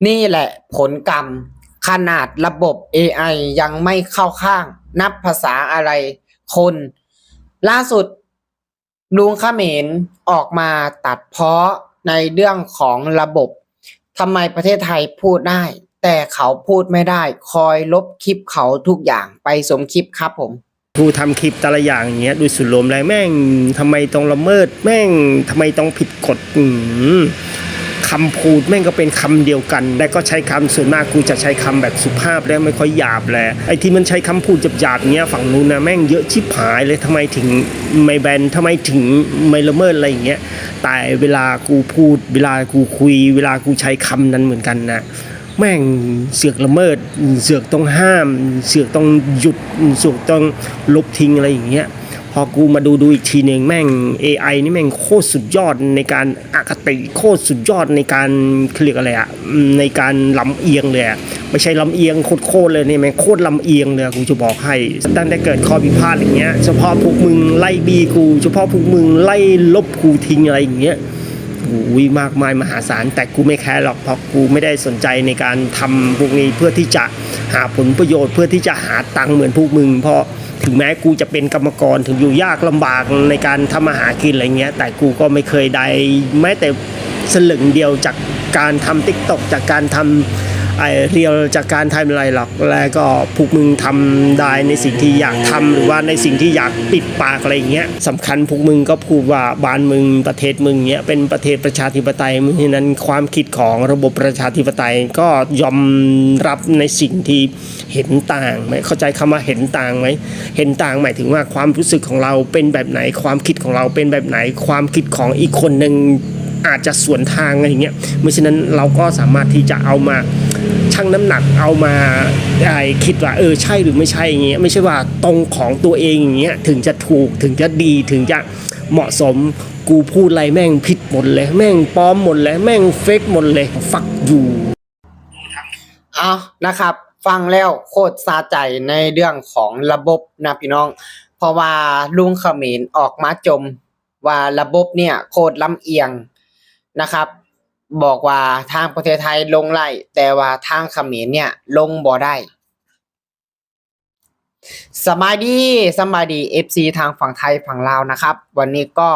ນີ້ແຫຼະຜົນກຳ, ຂະໜາດລະບົບເອໄອຍັງໄມ່ເຂົ້າຂ້າງ ນັບພາສາອະໄລຄົນ. ລ່າສຸດ ລຸງຂະເໝນອອກມາຕັດເພາະໃນເລື່ອງຂອງລະບົບ. ທຳໄມປະເທດໄທພູດໄດ້ ແຕ່ເຂົາພູດໄມ່ໄດ້? ຄອຍລົບຄລິບເຂົາທຸກຢ່າງ. ໄປຊົມຄລິບຄັບຜົມ. ຜູ້ທຳຄລິບແຕ່ລະຢ່າງຢ່າງເງຍ ໂດຍສ່ວນລວມແລ້ວ ແມ່ງທຳໄມຕ້ອງລະເມີດ ແມ່ງທຳໄມຕ້ອງຜິດກົດ ອືມ ຄຳພູດແມ່ງກໍເປັນຄຳດຽວກັນ ແລະກໍໃຊ້ຄຳ ສ່ວນມາກກູຈະໃຊ້ຄຳແບບສຸພາບ ແລະໄມ່ຄ່ອຍຫຍາບແຫຼະ. ໄອ້ທີ່ມັນໃຊ້ຄຳພູດຫຍາບໆເງຍ ຝັ່ງນູ້ນນະ ແມ່ງເຍອະຊິບຫາຍເລີຍ. ທຳໄມເຖິງໄມ່ແບນ ທຳໄມເຖິງໄມ່ລະເມີດ ອະໄລຢ່າງເງຍ ແຕ່ເວລາກູພູດ ເວລາກູຄຸຍ ເວລາກູໃຊ້ຄຳນັ້ນເໝືອນກັນນະ ແມ່ງເສືອກລະເມີດ ເສືອກຕ້ອງຫ້າມ ເສືອກຕ້ອງຢຸດ ເສືອກຕ້ອງລົບຖິ້ມ ອະໄລຢ່າງເງຍ. ພໍກູມາດູ ດູອີກທີໜຶ່ງ ແມ່ງເອໄອນີ້ແມ່ງໂຄດສຸດຍອດໃນການອະຄະຕິ ໂຄດສຸດຍອດໃນການ ເຂົາຮຽກອະໄລອະ ໃນການລຳອຽງເລີຍອະ. ບໍ່ໃຊ່ລຳອຽງໂຄດໆເລີຍ ນີ້ແມ່ງໂຄດລຳອຽງເລີຍ ກູຈະບອກໃຫ້. ຕັ້ງແຕ່ເກີດຂໍ້ພິພາດຢ່າງເງຍ ສະເພາະພວກມຶງໄລ່ບີກູ ສະເພາະພວກມຶງໄລ່ລົບກູຖິ້ມ ອະໄລຢ່າງເງຍ ໂອ້ຍ ມາກມາຍມະຫາສານ. ແຕ່ກູໄມ່ແຄຫຼອກ ເພາະກູໄມ່ໄດ້ສົນໃຈໃນການທຳພວກນີ້ເພື່ອທີ່ຈະຫາຜົນປະໂຫຍດ ເພື່ອທີ່ຈະຫາຕັງເໝືອນພວກມຶງ. ເພາະເຖິງແມ້ກູຈະເປັນກຳມະກອນ ເຖິງຢູ່ຍາກລຳບາກໃນການທຳມາຫາກິນ ອະໄລເງຍ ແຕ່ກູກໍໄມ່ເຄີຍໄດ້ແມ້ແຕ່ສະເຫຼີງດຽວ ຈາກການທຳຕິກຕັອກ ຈາກການທຳ ອາ ຣີລ ຈາກການທຳອະໄລຫຼອກ. ແລ້ວກໍພວກມຶງທຳໄດ້ໃນສິ່ງທີ່ຢາກທຳ ຫຼືວ່າໃນສິ່ງທີ່ຢາກປິດປາກ ອະໄລເງຍ. ສຳຄັນພວກມຶງກໍພູດວ່າບ້ານມຶງ ປະເທດມຶງເງຍ ເປັນປະເທດປະຊາທິປະໄຕ. ເພາະສະນັ້ນ ຄວາມຄິດຂອງລະບົບປະຊາທິປະໄຕກໍຍອມຮັບໃນສິ່ງທີ່ເຫັນຕ່າງໄໝ? ເຂົ້າໃຈຄຳວ່າເຫັນຕ່າງໄໝ? ເຫັນຕ່າງໝາຍເຖິງວ່າ ຄວາມຮູ້ສຶກຂອງເຮົາເປັນແບບໃດ ຄວາມຄິດຂອງເຮົາເປັນແບບໃດ ຄວາມຄິດຂອງອີກຄົນໜຶ່ງອາດຈະສວນທາງ ອະໄລເງຍ. ເມື່ອສະນັ້ນ ເຮົາກໍສາມາດທີ່ຈະເອົາມາຊັ່ງນ້ຳໜັກ ເອົາມາ ອາ ຄິດວ່າ ເອີ ໃຊ່ຫຼືໄມ່ໃຊ່ ເງຍ. ໄມ່ໃຊ່ວ່າຕົງຂອງຕົວເອງ ເງຍ ເຖິງຈະຖືກ ເຖິງຈະດີ ເຖິງຈະເໝາະສົມ. ກູພູດໄລແມ່ງຜິດໝົດເລີຍ ແມ່ງປອມໝົດເລີຍ ແມ່ງເຟກໝົດເລີຍ fuck you. ເອົາ ນະຄັບ ຟັງແລ້ວໂຄດສະໃຈໃນເລື່ອງຂອງລະບົບນະພີ່ນ້ອງ ເພາະວ່າລຸງຂະເໝນອອກມາຈົ່ມວ່າລະບົບເນີ້ຍໂຄດລຳອຽງນະຄັບ ບອກວ່າທາງປະເທດໄທລົງໄດ້ ແຕ່ວ່າທາງຂະເໝນເນີ້ຍລົງບໍ່ໄດ້. ສະບາຍດີ ສະບາຍດີ ເອັຟຊີ ທາງຝັ່ງໄທຝັ່ງລາວນະຄັບ. ວັນນີ້ກໍ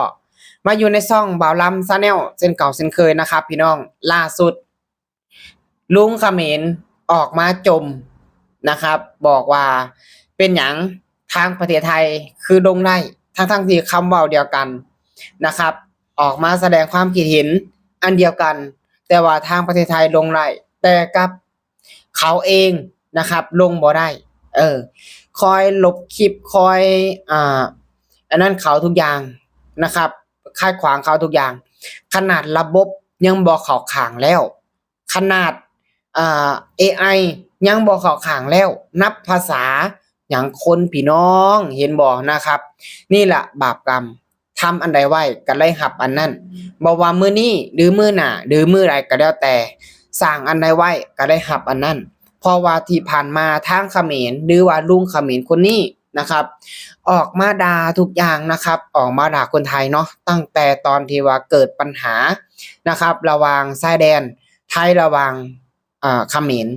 ມາຢູ່ໃນຊ່ອງບ່າວລຳ Channel ເຊັ່ນເກົ່າເຊັ່ນເຄີຍນະຄັບພີ່ນ້ອງ. ລ່າສຸດ ລຸງຂະເໝນອອກມາຈົ່ມນະຄັບ ບອກວ່າເປັນຫຍັງທາງປະເທດໄທຄືລົງໄດ້ ທັງໆທີ່ຄຳເວົ້າດຽວກັນນະຄັບ ອອກມາສະແດງຄວາມຄິດເຫັນອັນດຽວກັນ ແຕ່ວ່າທາງປະເທດໄທລົງໄດ້ ແຕ່ກັບເຂົາເອງນະຄັບລົງບໍ່ໄດ້. ເອີ ຄອຍລົບຄລິບ ຄອຍ ອ່າ ອັນນັ້ນເຂົາທຸກຢ່າງນະຄັບ ຂັດຂວາງເຂົາທຸກຢ່າງ ຂະໜາດລະບົບຍັງບໍ່ເຂົ້າຂ້າງແລ້ວ ຂະໜາດ ເອີ ເອໄອຍັງບໍ່ເຂົ້າຂ້າງແລ້ວ ນັບພາສາຫຍັງຄົນພີ່ນ້ອງ ເຫັນບໍ່ນະຄັບ. ນີ້ລະບາບກຳ ທຳອັນໃດໄວ້ກໍໄດ້ຮັບອັນນັ້ນ ບໍ່ວ່າມື້ນີ້ ຫຼືມື້ໜ້າ ຫຼືມື້ໃດກໍແລ້ວແຕ່ ສ້າງອັນໃດໄວ້ກໍໄດ້ຮັບອັນນັ້ນ. ເພາະວ່າທີ່ຜ່ານມາທາງຂະເໝນ ຫຼືວ່າລຸງຂະເໝນຄົນນີ້ ນະຄັບ ອອກມາດ່າທຸກຢ່າງນະຄັບ ອອກມາດ່າຄົນໄທເນາະ ຕັ້ງແຕ່ຕອນທີ່ວ່າເກີດບັນຫານະຄັບ ລະຫວ່າງຊາຍແດນໄທ ລະຫວ່າງ ເອີ ຂະເໝນ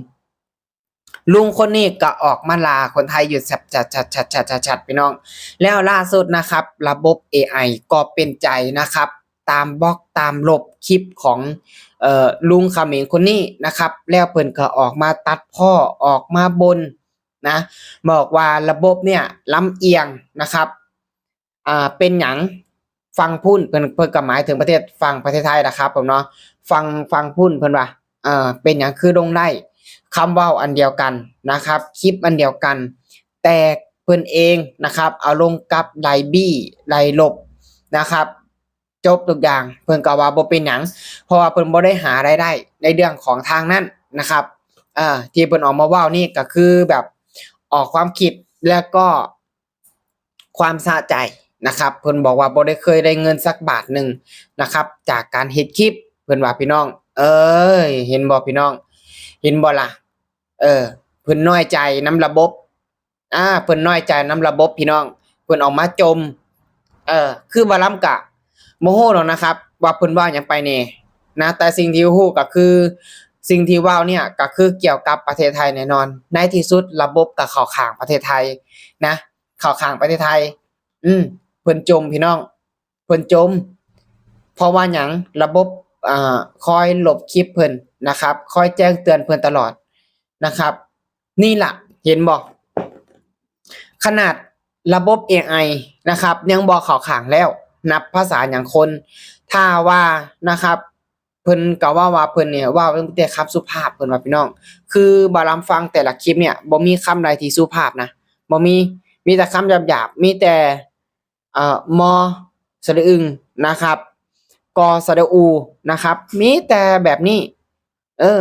ລຸງຄົນນີ້ກໍອອກມາດ່າຄົນໄທຢູ່ແຊດໆໆໆ ພີ່ນ້ອງ. ແລ້ວລ່າສຸດນະຄັບ ລະບົບເອໄອກໍເປັນໃຈນະຄັບ ຕາມບລັອກ ຕາມລົບຄລິບຂອງ ເອີ ລຸງຂະເໝນຄົນນີ້ນະຄັບ ແລ້ວເພິ່ນກໍອອກມາຕັດເພາະ ອອກມາບົ່ນ ນະ ບອກວ່າລະບົບເນີ້ຍລຳອຽງນະຄັບ. ອ່າ ເປັນຫຍັງຝັ່ງພຸ້ນ ເພິ່ນ ເພິ່ນກໍໝາຍເຖິງປະເທດ ຝັ່ງປະເທດໄທນະຄັບຜົມເນາະ ຝັ່ງ ຝັ່ງພຸ້ນເພິ່ນວ່າ ເອີ ເປັນຫຍັງຄືລົງໄດ້ ຄຳເວົ້າອັນດຽວກັນນະຄັບ ຄລິບອັນດຽວກັນ ແຕ່ເພິ່ນເອງນະຄັບ ເອົາລົງກັບໄລ່ບີ້ໄລ່ລົບນະຄັບ. ຈົບທຸກຢ່າງ ເພິ່ນກໍວ່າບໍ່ເປັນຫຍັງ ເພາະວ່າເພິ່ນບໍ່ໄດ້ຫາລາຍໄດ້ໃນເລື່ອງຂອງທາງນັ້ນນະຄັບ. ເອີ ທີ່ເພິ່ນອອກມາເວົ້ານີ້ກໍຄືແບບອອກຄວາມຄິດ ແລ້ວກໍຄວາມສະໃຈນະຄັບ. ເພິ່ນບອກວ່າບໍ່ໄດ້ເຄີຍໄດ້ເງິນສັກບາດໜຶ່ງນະຄັບ ຈາກການເຮັດຄລິບ ເພິ່ນວ່າ ພີ່ນ້ອງເອີຍ. ເຫັນບໍ່ພີ່ນ້ອງ ເຫັນບໍ່ລະ? ເອີ ເພິ່ນນ້ອຍໃຈນຳລະບົບ ອາ ເພິ່ນນ້ອຍໃຈນຳລະບົບພີ່ນ້ອງ ເພິ່ນອອກມາຈົ່ມ. ເອີ ຄືບ່າວລຳກະບໍ່ຮູ້ດອກນະຄັບ ວ່າເພິ່ນເວົ້າຫຍັງໄປແດ່ນະ ແຕ່ສິ່ງທີ່ຮູ້ກໍຄື ສິ່ງທີ່ເວົ້າເນີ້ຍກໍຄືກ່ຽວກັບປະເທດໄທແນ່ນອນ. ໃນທີ່ສຸດລະບົບກໍເຂົ້າຂ້າງປະເທດໄທນະ, ເຂົ້າຂ້າງປະເທດໄທ. ອືມ ເພິ່ນຈົ່ມ ພີ່ນ້ອງ, ເພິ່ນຈົ່ມ. ເພາະວ່າຫຍັງ? ລະບົບ ເອີ ຄອຍລົບຄລິບເພິ່ນນະຄັບ, ຄອຍແຈ້ງເຕືອນເພິ່ນຕະຫຼອດນະຄັບ. ນີ້ລະ ເຫັນບໍ່? ຂະໜາດລະບົບເອໄອນະຄັບ ຍັງບໍ່ເຂົ້າຂ້າງແລ້ວ ນັບພາສາຫຍັງຄົນ. ຖ້າວ່ານະຄັບ ເພິ່ນກໍເວົ້າວ່າເພິ່ນນີ້ເວົ້າມີແຕ່ຄຳສຸພາບ ເພິ່ນວ່າ ພີ່ນ້ອງ. ຄືບ່າວລຳຟັງແຕ່ລະຄລິບເນີ້ຍ ບໍ່ມີຄຳໃດທີ່ສຸພາບນະ, ບໍ່ມີ, ມີແຕ່ຄຳຫຍາບໆ, ມີແຕ່ ເອີ ມໍ ສະຫຼະອຶງນະຄັບ, ກໍ ສະຫຼະອູນະຄັບ, ມີແຕ່ແບບນີ້. ເອີ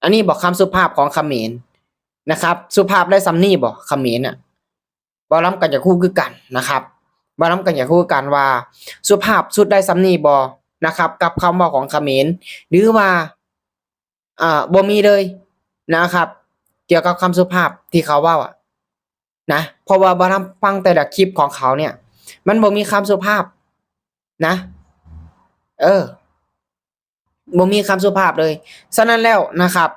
ອັນນີ້ບໍຄຳສຸພາບຂອງຂະເໝນນະຄັບ? ສຸພາບໄດ້ສ່ຳນີ້ບໍຂະເໝນນະ? ບ່າວລຳກໍຢາກຮູ້ຄືກັນນະຄັບ, ບ່າວລຳກໍຢາກຮູ້ຄືກັນວ່າສຸພາບສຸດໄດ້ສ່ຳນີ້ບໍນະຄັບ ກັບຄຳເວົ້າຂອງຂະເໝນ ຫຼືວ່າ ເອີ ບໍ່ມີເລີຍນະຄັບ ກ່ຽວກັບຄຳສຸພາບທີ່ເຂົາເວົ້າອະນະ. ເພາະວ່າບ່າວລຳຟັງແຕ່ລະຄລິບຂອງເຂົາເນີ້ຍ ມັນບໍ່ມີຄຳສຸພາບນະ, ເອີ ບໍ່ມີຄຳສຸພາບເລີຍ. ສະນັ້ນແລ້ວນະຄັບ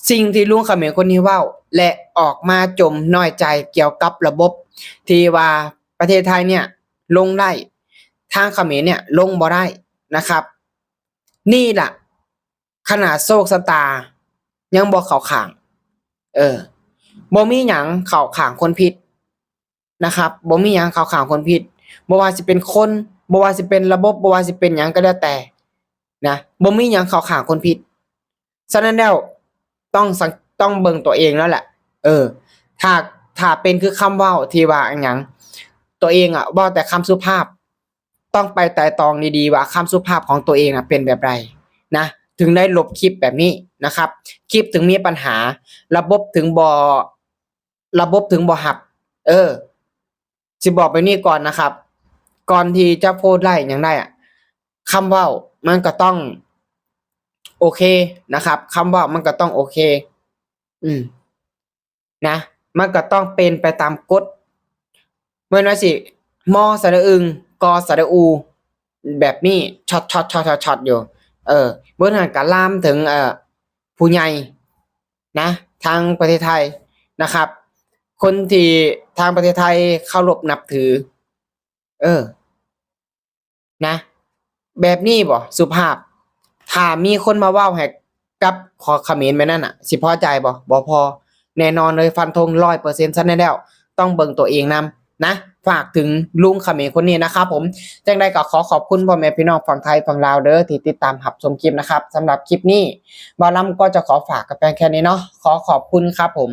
ສິ່ງທີ່ລຸງຂະເໝນຄົນນີ້ເວົ້າ ແລະ ອອກມາຈົ່ມນ້ອຍໃຈກ່ຽວກັບລະບົບທີ່ວ່າປະເທດໄທເນີ້ຍລົງໄດ້ ທາງຂະເໝນເນີ້ຍລົງບໍ່ໄດ້ນະຄັບ. ນີ້ລະ ຂະໜາດໂຊກຊະຕາຍັງບໍ່ເຂົ້າຂ້າງ, ເອີ ບໍ່ມີຫຍັງເຂົ້າຂ້າງຄົນຜິດນະຄັບ, ບໍ່ມີຫຍັງເຂົ້າຂ້າງຄົນຜິດ. ບໍ່ວ່າຊິເປັນຄົນ, ບໍ່ວ່າຊິເປັນລະບົບ, ບໍ່ວ່າຊິເປັນຫຍັງກໍແລ້ວແຕ່ນະ, ບໍ່ມີຫຍັງເຂົ້າຂ້າງຄົນຜິດ. ສະນັ້ນແລ້ວ ຕ້ອງສັງ ຕ້ອງເບິ່ງຕົວເອງແລ້ວແຫຼະ. ເອີ ຖ້າ ຖ້າເປັນຄືຄຳເວົ້າທີ່ວ່າອີຫຍັງ ຕົວເອງອະເວົ້າແຕ່ຄຳສຸພາບ, ຕ້ອງໄປໄຕ່ຕອງດີໆວ່າຄຳສຸພາບຂອງຕົວເອງນະເປັນແບບໃດນະ ເຖິງໄດ້ລົບຄລິບແບບນີ້ນະຄັບ. ຄລິບເຖິງມີບັນຫາ, ລະບົບເຖິງບໍ່ ລະບົບເຖິງບໍ່ຮັບ. ເອີ ຊິບອກແບບນີ້ກ່ອນນະຄັບ, ກ່ອນທີ່ຈະໂພສໄດ້ຫຍັງໄດ້ອະ ຄຳເວົ້າມັນກໍຕ້ອງໂອເຄນະຄັບ, ຄຳເວົ້າມັນກໍຕ້ອງໂອເຄ ອືມ ນະ, ມັນກໍຕ້ອງເປັນໄປຕາມກົດ. ແມ່ນວ່າຊິ ມໍ ສະຫຼະອຶງ ກໍ ສະຫຼະອູ ແບບນີ້ ຊັອດໆໆໆຢູ່. ເອີ ເບິ່ງຫັ້ນກໍລາມເຖິງ ເອີ ຜູ້ໃຫຍ່ນະ ທາງປະເທດໄທນະຄັບ, ຄົນທີ່ທາງປະເທດໄທເຄົາລົບນັບຖື. ເອີ ນະ ແບບນີ້ບໍສຸພາບ? ຖ້າມີຄົນມາເວົ້າໃຫ້ກັບຂອງຂະເໝນແບບນັ້ນນະ ຊິພໍໃຈບໍ? ບໍ່ພໍແນ່ນອນເລີຍ, ຟັນທົງຮ້ອຍເປີເຊັນ. ສະນັ້ນແລ້ວ ຕ້ອງເບິ່ງຕົວເອງນຳນະ. ຝາກເຖິງລຸງຂະເໝນຄົນນີ້ນະຄັບຜົມ. ຈັ່ງໃດກໍຂໍຂອບຄຸນພໍ່ແມ່ພີ່ນ້ອງຝັ່ງໄທຝັ່ງລາວເດີ ທີ່ຕິດຕາມຮັບຊົມຄລິບນະຄັບ. ສຳລັບຄລິບນີ້ ບ່າວລຳກໍຈະຂໍຝາກກັນພຽງແຄ່ນີ້ເນາະ. ຂໍຂອບຄຸນຄັບຜົມ.